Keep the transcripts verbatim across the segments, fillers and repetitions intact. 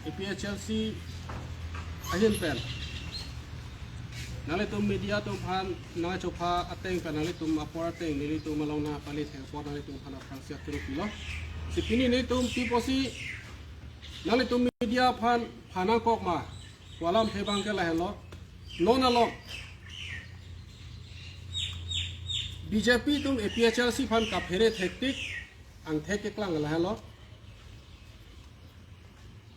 APHLC ahin pen nanglitum media atum aphan nangchopha ateng pen nanglitum apor ateng nelitum along nangpale thek apor nanglitum aphan aphrangsi akuru pilo. Si pini nelitum pi apotsi nanglitum media aphan phan nangkok ma pu alamthe abang ke lahelo. Non along BJP atum APHLC aphan kaphere thektik angthek keklang lahelo.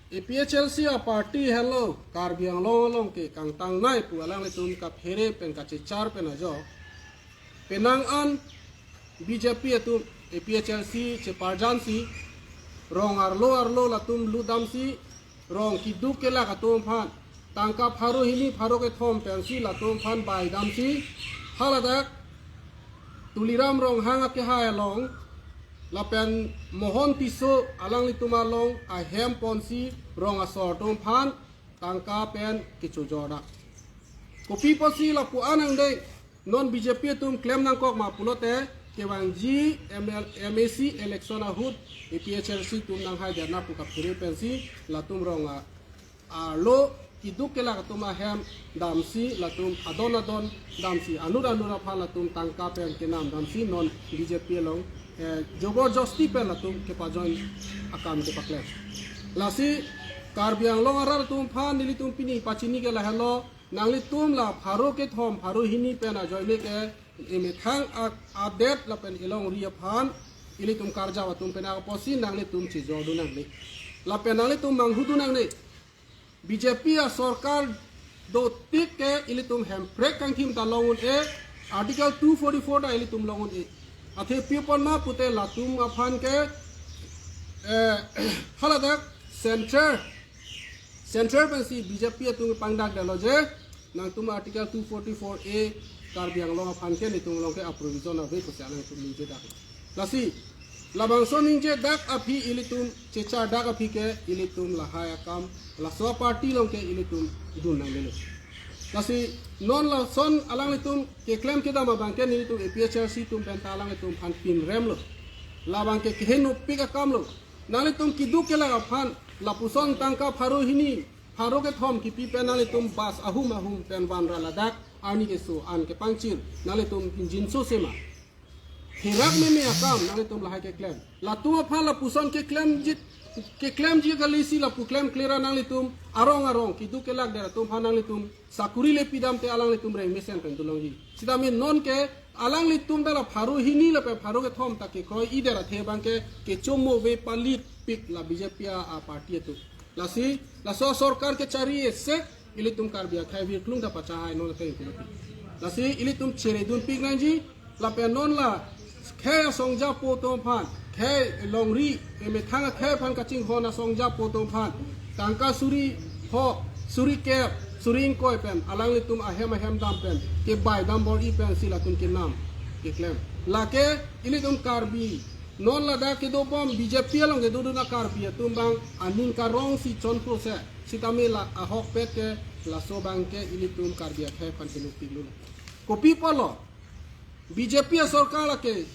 APHLC a party helo Karbi Anglong along ke kangtangnei pu alanglitum kaphere pen kachechar pen ajo. Penang an BJP atum APHLC cheparjansi rong arlo arlo latum lutdamsi rong keduk kelak atum aphan tangka pharo hini pharo kethom pensi latum aphan baidamsi haladak Tuliram Ronghang akehai along lapen Mohon Tisso alanglitum along ahem ponsi rong asor atum aphan tangka pen kechojor dak. Kopi apotsi lapu-an angdeng non BJP atum klem nangkok ma pulote kevangji ML, MAC election ahut APHLC atum nanghai dena pu kaphere pensi latum rong a arlo keduk kelak atum ahem damsi latum adon adon damsi anur anur aphan latum tangka pen kenam damsi non BJP along eh, joborjosti pen latum kepajoin akam kepaklem. Lasi Karbi Anglong arat atum aphan nelitum pini pachini ke lahelo, nanglitum la pharo kethom pharo hini pen ajoine ke emethang a- adet lapen elongri aphan ilitum karjap atum pen apotsi nanglitum chejordun nangne. Lapen nanglitum manghudun nangne. BJP a sorkar dotik ke ilitum hemprek kangthim ta long un-e, Article two forty-four ta ilitum long un-e. Athe pi apot ma pute latum aphan ke eh, haladak central central pensi BJP atum pangdak dalo je nangtum Article two forty-four A Karbi Anglong aphan ke nelitum along ke a provision ave pusi alangtum ningje dak. Lasi labangso ningje dak aphi ilitum chechar dak aphi ke ilitum lahai akam laso party along ke ilitum dun nanglelo. Lasi non lason alanglitum keklem kedam abang ke nelitum APHLC atum penta alanglitum aphan pinremlo. Labang ke kehenopik akamlo. Nanglitum keduk kelak aphan lapuson tangka pharo hini pharo kethom kipi pen nanglitum bus ahum ahum pen vanra ladak arni keso an kepangchir nanglitum injinso sema. Hirak meme akam nanglitum lahai keklem. Latum aphan lapuson keklemji keklemji kalisi lapu klem klera nanglitum arong arong keduk kelak der atum aphan nanglitum sakuri le pidamte alanglitum reng mesen pen dun longji. Sitame non ke alanglitum ta la pharo hini lapen pharo kethom ta kekroi-i der athe abang ke kechomo ve palit pik la BJP a party atum. Lasi laso sorkar kechari ese ilitum Karbi akhei virklung ta pachahai non ateng ilitum. Lasi ilitum cheredun pik nangji lapen non la khei asong japo atum aphan khei longri emethang akhei aphan kachinghon asong japo atum aphan tangka suri ho suri kep suri ingkoi pen alanglitum ahem ahem dam pen kebai dam bor-i pensi latum kenam keklem. Lake ilitum Karbi non ladak kedobom BJP along kedodun a Karbi atum abang aning karongsi chonpro se sitame la ahokpet ke laso abang ke ilitum Karbi akhei aphan kenuti lun. Kopi apotlo BJP a sorkar lake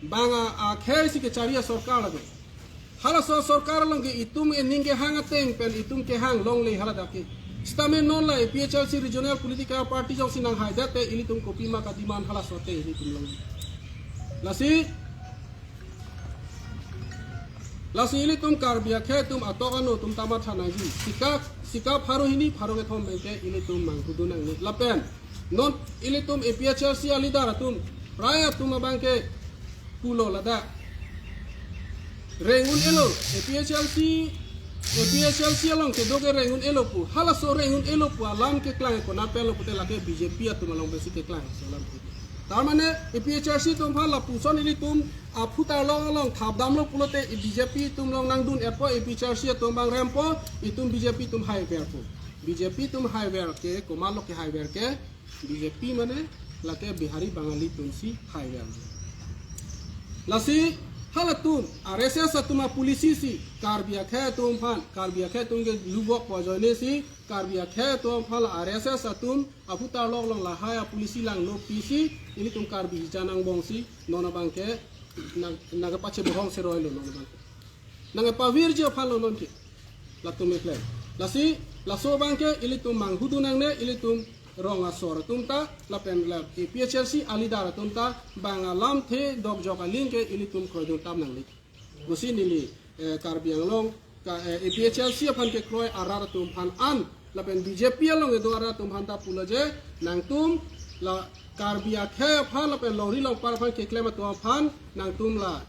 bang a akhei si kechari a sorkar lake. Halaso sorkar along ke itum ening kehang ateng pen itum kehang longle haladak ke. Sitame non la APHLC regional political party jongsi nanghai date ilitum kopi ma kademand halaso ateng ilitum long. Lasi lasi ilitum Karbi akhei atum atok ano atum ta matha nangji. Sika sika pharo hini pharo kethom abang ke ilitum manghudun nangne. Lapen non ilitum APHLC a leader atum prai atum abang ke pulo ladak reng un-elo APHLC APHLC along kedo ke reng un-elo pu. Halaso reng un-elo pu alam keklang konat pen lo pute lake BJP atum along pensi keklang so alam. Tar mane APHLC atum aphan lapuson ilitum aphutar long along thap damlo pulote BJP atum along nangdun-etpo APHLC atum abang rempo itum BJP atum haiverpo. BJP atum haiver ke komatlo kehaiver ke BJP mane lake Bihari Bangali atumsi haiver. Lasi halatum RSS atum a policy si Karbi akhei atum aphan Karbi akhei atum ke lubok po ajoine si Karbi akhei atum aphan la RSS atum aphutar long along lahai a policy langno pisi ilitum Karbi hija nangbongsi non abang ke nang nangpachebohong seroi lo non abang ke. Nangpavirji aphan lo non ke. Latum eklem. Lasi, laso abangke ilitum manghudun nangne, ilitum rong asor atum ta, lapen la A P H L C a-leader atum ta, bang alamthe dokjok aling ke ilitum kroidun tap nangne. Pusi neli, eh, Karbi Anglong, ka, eh, A P H L C aphan kekroi arat atum aphan an, lapen B J P along kedo arat atum aphan ta pulo je, nangtum la Karbi akhei aphan lapen longri longpar aphan keklem atum aphan nangtum la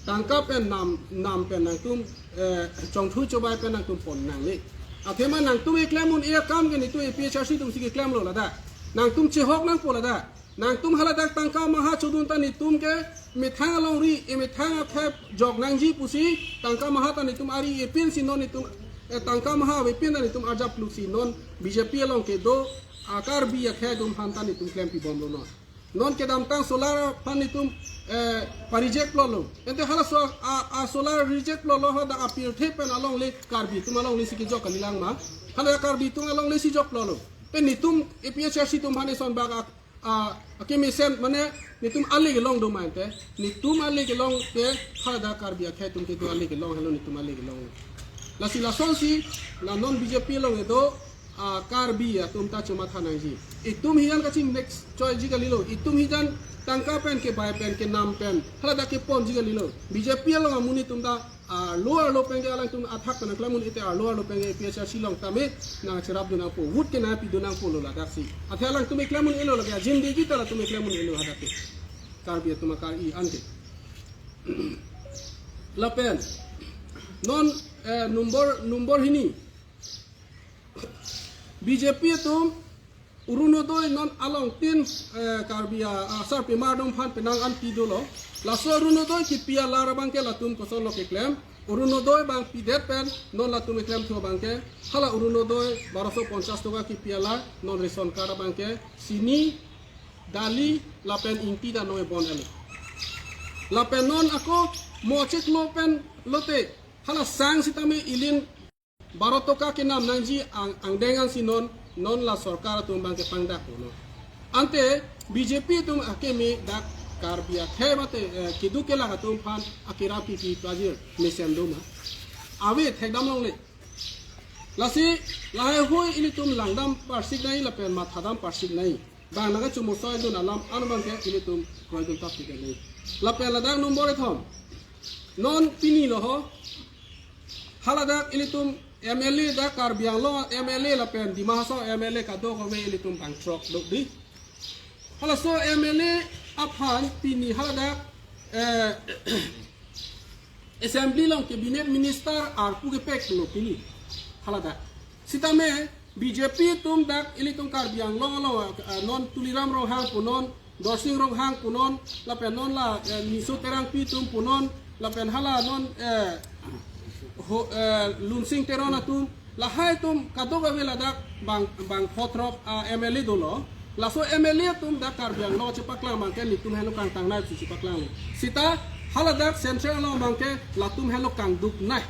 tangka pen nam, nam pen nangtum, eh, chongthu chobai pen nangtum pon nangne. Athema nangtum keklem un-e akam ke netum A P H L C atum si keklemlo ladak. Nangtum chehok nangpo ladak. Nangtum haladak tangka maha chodun ta netum ke methang alongri, e methang akhei jok nangji pusi tangka maha ta netum ari-e pinsi non netum, eh, tangka maha avepin ta netum arjap lusi non B J P along kedo a-Karbi akhei atum aphan ta netum klempibomlo non. Non kedamtang solar aphan netum, eh, pa-reject lolo. Ante halaso a, a solar reject lolo hadak apirthe pen alongle Karbi atum alongle si kejok kalilang ma. Hala Karbi atum alongle si jok lolo. Pen netum A P H L C atum aphan eson bak a, a, akemesen mane netum ale kelong do ma ante. Netum ale kelong ke haladak Karbi akhei atum kedo ale kelong helo netum ale kelong. Lasi lasonsi la non B J P along kedo a-Karbi atum ta chomatha nangji. Itum hijan kachingnek choiji kalilo. Itum hijan tangka pen kebai pen kenam pen haladak keponji kalilo. B J P along amonit atum ta arlo arlo pen ke alangtum athak pen klem un-e te arlo arlo pen ke A P H L C along tame nangcherapdun nangpo. Vote ke nangpidun nangpo lo ladaksi. Athe alangtum keklem un-elo lake. Ajin degi ta latum keklem un-elo hadak ke. Karbi atum akar-i anke. Lapen non, eh, number, number hini. B J P atum Orunodoi non along tin, eh, Karbi a, asarpimar atum aphan penang an pi dolo. Laso Orunodoi kipi alar abangke latum kosonlo keklem. Orunodoi abang pidet pen non latum keklemthu abangke hala Orunodoi baroso ponchas toka kipi alar non ration card abangke chini, dali lapen ingti ta non kebon-et. Lapen non ako mo chiklo pen lote hala sang sitame ilin baro toka kenam nangji ang, angdeng ansi non, non la sorkar atum abangke pangdakpo non. Ante B J P atum akeme dak Karbi akhei mate, eh, keduk kelak atum aphan akerap kipi pajir mesen do ma. Ave thekdam longle. Lasi lahai hui ilitum langdam parsik nai lapen mathadam parsik nai. Bang nangkachomosoidun alam an abangke ilitum kroidun tap pik nai. Lapen ladak number kethom. Non pini lo ho. Haladak ilitum M L A dak Karbi Anglong M L A lapen Dima Hasao M L A kadokave ilitum bang throk do di. Halaso M L A aphan pini haladak, eh, Assembly along Cabinet Minister arpu kepeklo pini haladak. Sitame B J P atum dak ilitum Karbi Anglong along, eh, non Tuliram Ronghang punon, Dorsing Ronghang punon, lapen non la, eh, Niso Terangpi atum punon, lapen hala non, eh, ho, eh, Lunsing Teron atum, lahai atum kadokave ladak bang, bang pho throk a-M L A dolo. Laso M L A atum dak Karbi Anglong chepaklang abangke netum helo kangtang nai si chepaklang. Sita haladak Central along abangke latum helo kangduk nai.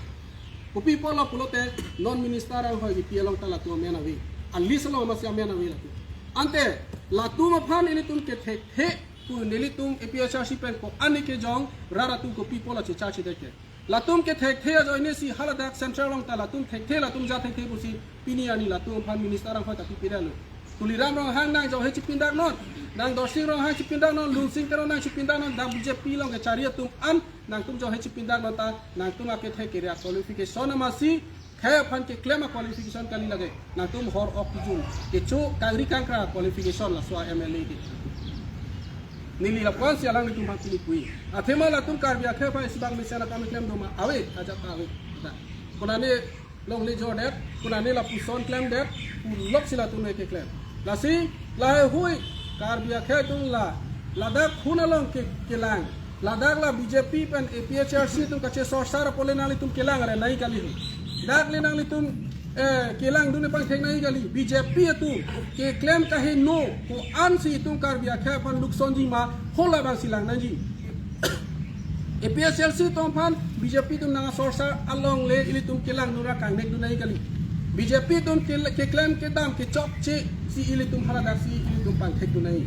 Kopi apotlo pulote non minister anghoi kipi along ta latum amen ave. A-list along masi amen ave latum. Ante latum aphan ilitum kethekthe pu nelitum A P H L C pen ko-an kejong rat atum kopi apotlo chechar chedeke. Latum kethekthe ajoine si haladak Central along ta latum thekthe latum ja thekthe pusi pini arni latum aphan minister anghoi ta pipedetlo. Tuliram Ronghang nangjohe chepindak non, nang Dorsing Ronghang chepindak non, Lunsing Teron nangchepindak non, dak B J P along kechari atum an nangtum johe chepindak non ta, nangtum akethe kere a-qualification amatsi, khei aphan keklem a-qualification kali lake. Nangtum hor ok kijun. Kecho kangri kangkra qualification laso a-M L A ke. Neli lapuan si alanglitum aphan pini pu-i. Athema latum Karbi akhei aphan isi bang mesen akam keklem do ma? Ave, ajat ave. Konane longle jordet, konane lapuson klemdet, pulok si latum keklem. Lasi, lahai hui, Karbi akhei atum la, ladak hun along ke, kelang. Ladak la B J P pen A P H L C atum kachesorsar apot le nanglitum kelang are nai kali. Dak le nanglitum, eh, kelangdun pangthek nai kali. B J P atum keklem kaheno ko-an si itum Karbi akhei aphan luksonji ma, hala abang si lang nangji. A P H L C atum aphan B J P atum nangsorsar along le ilitum kelangdun ra kangnekdun nai kali. B J P atum ke, keklem kedam kechokche si ilitum haladak si ilitum pangthekdun nai.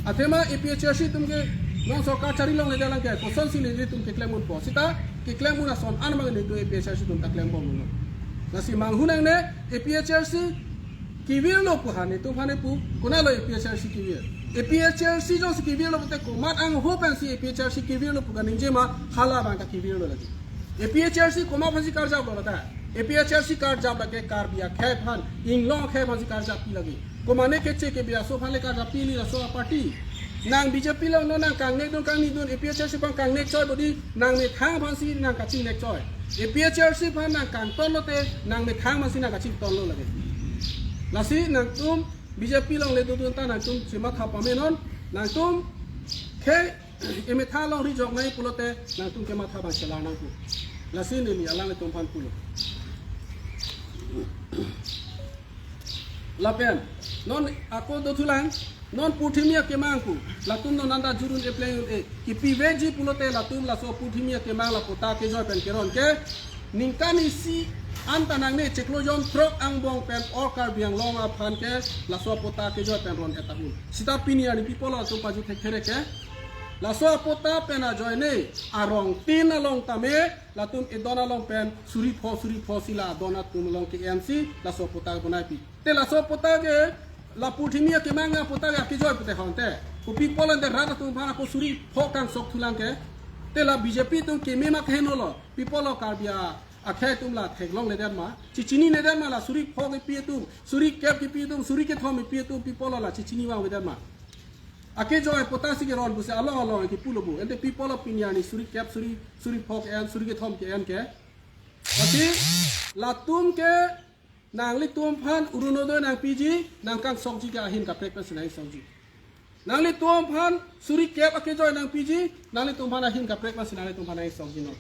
Athema A P H L C atum ke non sorkar chari longledet lang ke kosonsi le ilitum keklem unpo? Sita keklem un ason an abang netum A P H L C atum ta klembomlo. Lasi manghu nangne, A P H L C kevirlo pu ha netum aphan pu, konatlo A P H L C kevir? A P H L C jongsi kevirlo pute komat angho pensi A P H L C kevirlo pu kaningje ma, hala abang ta kevirlo lagi. A P H L C komat aphansi karjaplo lata? A P H L C karjap lake Karbi akhei aphan, Inglong akhei aphansi karjappi lagi. Komane keche kebe aso aphan le karjappi, ili laso aparty. Nang B J P along non nang kangnek dun, kangni dun, A P H L C aphan kangnek choi bodi, nang methang aphansi nang kachingnek choi. A P H L C aphan nang kangton lote, nang methang aphansi nang kachington lo lagi. Lasi nangtum B J P along le dodun ta nangtum chematha pame non, nangtum ke emethang along rijok nai pulote nangtum kematha abang chelar nangpo. Lasi neli alanglitum aphan pulo. Lapen non ako dothulang, non purthimi akemang pu, latum non anta jurun epleng un-e, kipi veji pulote latum laso purthimi akemang la patta kejoi pen keron ke, ningkan isi anta nangne chiklo jon throk angbong pen all Karbi Anglong aphan ke laso patta kejoi pen ron-et tahun. Seta pini arni pi apotlo latum pajut thekthe ke? Laso patta pen ajoine arong tin along tame latum edon along pen suri pho suri pho si la adon atum along ke-ensi laso patta bonaipi. Te laso patta ke la purthimi akemang apatta ke akejoi pute honte. Kopi apotlo ante rat atum aphan ako suri pho kangsok thulang ke? Te la B J P atum keme ma kehenolo? Pi apotlo Karbi a-, akhei atum la theklongledet ma? Chechinine det ma la suri pho kepi atum, suri kep kepi atum, suri kethom kepi atum, pi apotlo la chechini vangvedet ma? Akejoi patta si keron pusi along along kipulo bu. Ante pi apotlo pini arni suri kep, suri, suri pho ke-en, suri kethom ke-en ke? Lasi latum ke nanglitum aphan Orunodoi nangpiji, nang kangsokji ke ahin kaprek pensi nang sokji. Nanglitum aphan suri kep akejoi nangpiji, nanglitum aphan ahin kaprek pensi nanglitum aphan nang sokji non.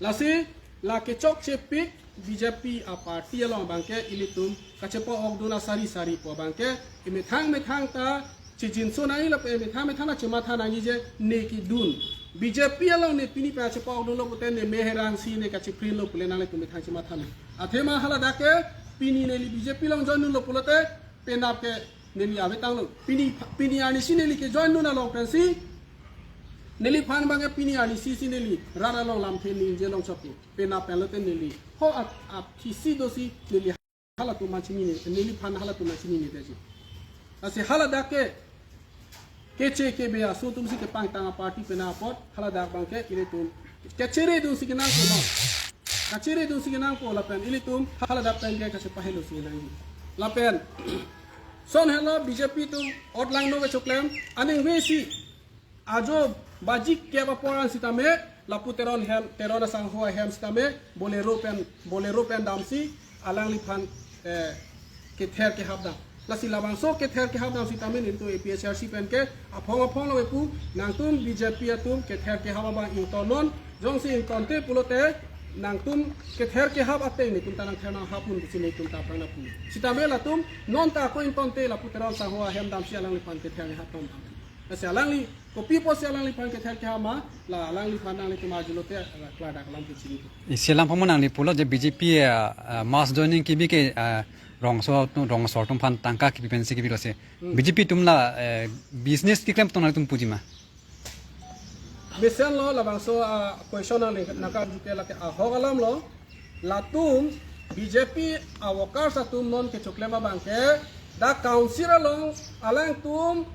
Lasi la kechokchepik B J P aparty along abang ke ilitum kachepa-okdun asari sari pu abang ke, emethang methang ta chejinso nangji lapen emethang methang ta chematha nangji je ne kedun. B J P along ne pini pen chepa-okdunlo pute ne meherang si ne kachiprinlo pule nanglitum methang chematha nang. Athema hala dak ke pini neli B J P along join dunlo pulote penap ke neli avetanglo. Pini, pini arni si neli kejoin dun along pensi neliphan abang ke pini arni si si neli rat along lamthe ningje longchokpo. Penap pen lote neli ho ap, ap kisi dosi neli halatum aphan chinine, neliphan halatum aphan chinine detji. Lasi hala dak ke keche kebe aso atum si kepangtang aparty pen apot hala dak abang ke ilitum kachere dun si kenangpo non. Kachere dun si kenangpo lapen ilitum hala dak pen ke kachepahelo si kenangji. Lapen son helo B J P atum ot langno kechoklem, aningve si ajo baji kep apor an sitame, lapu Teron hem, Teron asangho ahem sitame, Bolero pen, Bolero pen damsi alangliphan, eh, kether kehap dam. Lasi labangso kether kehap dam sitame nelitum A P H L C pen ke aphong aphong lo epu, nangtum B J P atum kether kehap abang ington non, jongsi ingtonte pulote nangtum kether kehap ateng netum ta nangther nanghap un pusi netum ta aphrang nangpu. Sitame latum non ta ako ingtonte, lapu Teron asangho ahem damsi alangliphan kether kehap tom dam. Lasi alangli kopi apotsi alangliphan kether kehap ma, la alangliphan nanglitum arjulote, la klardak alam kechini. Isi alam pamo nangli pulo je B J P, ah, ah, mass joining kebi ke, ah, rongso atum, rong asor atum aphan tangka kepi pensi kebilo se. Hmm. B J P atum la, eh, business keklem tong nangtum puji ma? Mesenlo labangso, ah, question nangli nangkarju ke lake ahok alamlo. Latum B J P a-workers atum non kechoklem abang ke, dak council along alangtum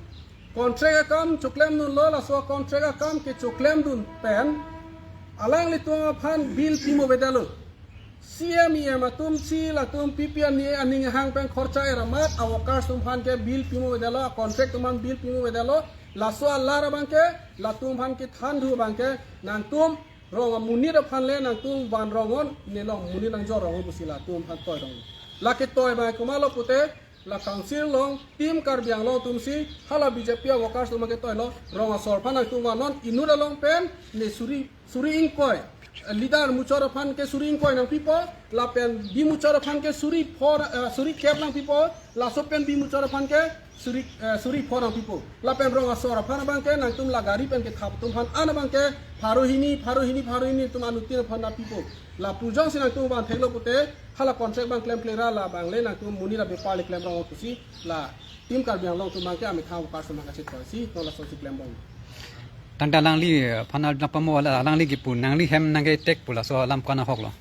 contract akam choklem dunlo, laso contract akam kechoklem dun pen alanglitum aphan bill pimo avedetlo. C M E M atum si latum P P ani aning hang pen khorcha er amat a-workers atum aphan ke bill pimo avedetlo, a-contract atum aphan bill pimo avedetlo. Laso alar abang ke latum aphan kethan thu abang ke, nangtum rong amonit aphan le nangtum van rong non, ne along monit nangjor rong non pusi latum aphan toi rong. Lake toi abang komatlo pute, la council along Team Karbi Anglong atum si hala B J P a-workers atum ke toilo, rong asor aphan nangtum van non, inut along pen ne suri, suri ingkoi, eh, leader muchor aphan ke suri ingkoi nangpipo, lapen bi muchor aphan ke suri pho, eh, suri kep nangpipo, laso pen bi muchor aphan ke suri, eh, suri pho nangpipo. Lapen rong asor aphan abang ke nangtum la gari pen kethap atum aphan an abang ke pharo hini, pharo hini, pharo hini atum anuttin aphan nangpipo. Lapu jongsi nangtum van theklo pute, hala contract abang klemkle ra, labang le nangtum monit abepar le klem rong pusi la Team Karbi Anglong atum abang ke amethang a-workers atum abang kachetoi si, non lasonsi klembom. Tangte alangli, eh, aphan nangpamo, alangli kipu, nangli hem nangketek pu laso alam ko-an ahoklo?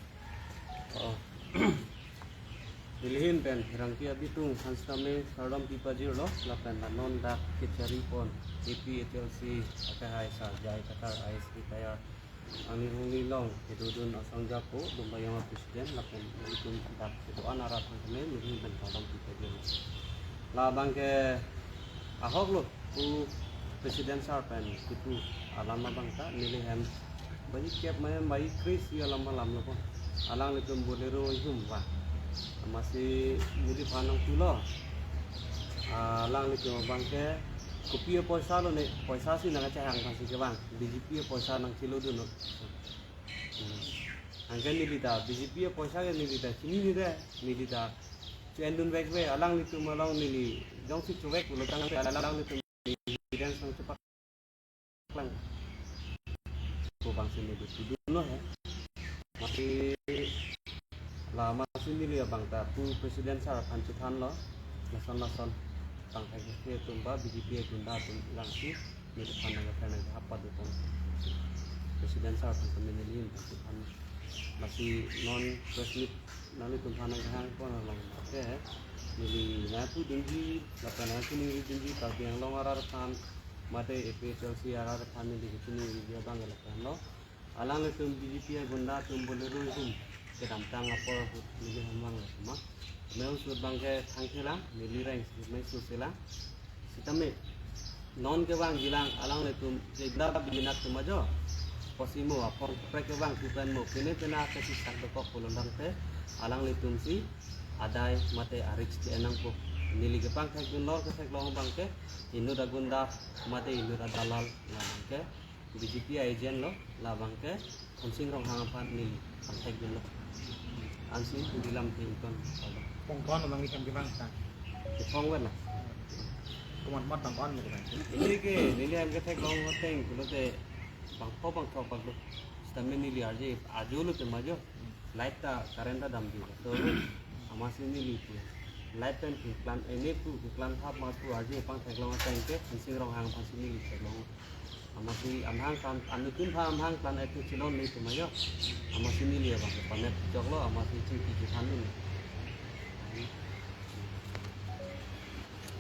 Oh. Nelihin pen Hirangpi abitung aphan sitame kardom pipajirlo, lapen la non dak kechari pon A P H L C akehai Sar J I Kathar I A S retire anghonglilong kedodun asong japo Lumbajong a-president lapen nelitum dak kedo-an arat aphan sitame nelihin pen kardom pipajirlo. Labangke ahok lo, pu president sir pen kipu alam abang ta neli hem baji kep ma hem baji kre-isi alam alam lo pon. Alanglitum Bolero ihum vang. Amatsi neliphan nangpulo. Alanglitum abangke kopi apoisa lo ne, poisa si nangkachehang aphansi kevang. B J P apoisa nangchilodunlo. Hmm. Anke neli ta B J P apoisa ke neli ta chinine de, neli ta che-endun vekve, alanglitum along neli jongsi chovek pulo tangte alanglitum evidence nangchepaklang. Ko bangsi neli pudunlo he. Amatsi la amatsi neli abang ta pu president sir aphan chethanlo. Lason lason pangthek atum ba B J P agunda atum vangsi neliphan nangkepher nangkehap padotang. President sir aphan sitame nelihin pen chethan. Amatsi non press meet nanglitum aphan nangkehang pon along ke neli nangpudunji lapen nangchiningriji Karbi Anglong arat aphan mate A P H L C arat aphan neli chiningriji abang lapen lo. Alanglitum B J P agunda atum Bolero ihum kedamtang apor ahut neli hem vanglo ma. Mei ahut abangke thangthelang, neli reng mei ahut selang. Sitame non kevangjilang alanglitum je gunda bijinak atum ajo. Kosimo apong kaprek kevang tukan mo pine pina kesisak dokok pulo tangte alanglitum si adai mate a-risk che-en nangpo. Neli kepangthekdunlo ketheklong abangke inut agunda mate inut adalal labangke B J P a-agent lo, labangke Khonsing Ronghang aphan neli pangthekdunlo. Ansi hudi lamthe ington. Pongkon abang ikan kevang ta. Kepong wen na. Komat mat pongkon mo kevang. Neli ke, neli hem ketheklong ateng pulote bangpho bangthrok bak do. Sitame neli arje ajo lote ma jo. Light ta current ta damji. To amatsi neli pu light pen pu plan ene pu pu plan thap ma pu arje pangtheklong ateng ke Khonsing Ronghang aphansi neli theklong. Amatsi amahang kan anuttin aphan amahang kan etu chilon nelitum ajo. Amatsi neli abang panet choklo amatsi chingki chithandun.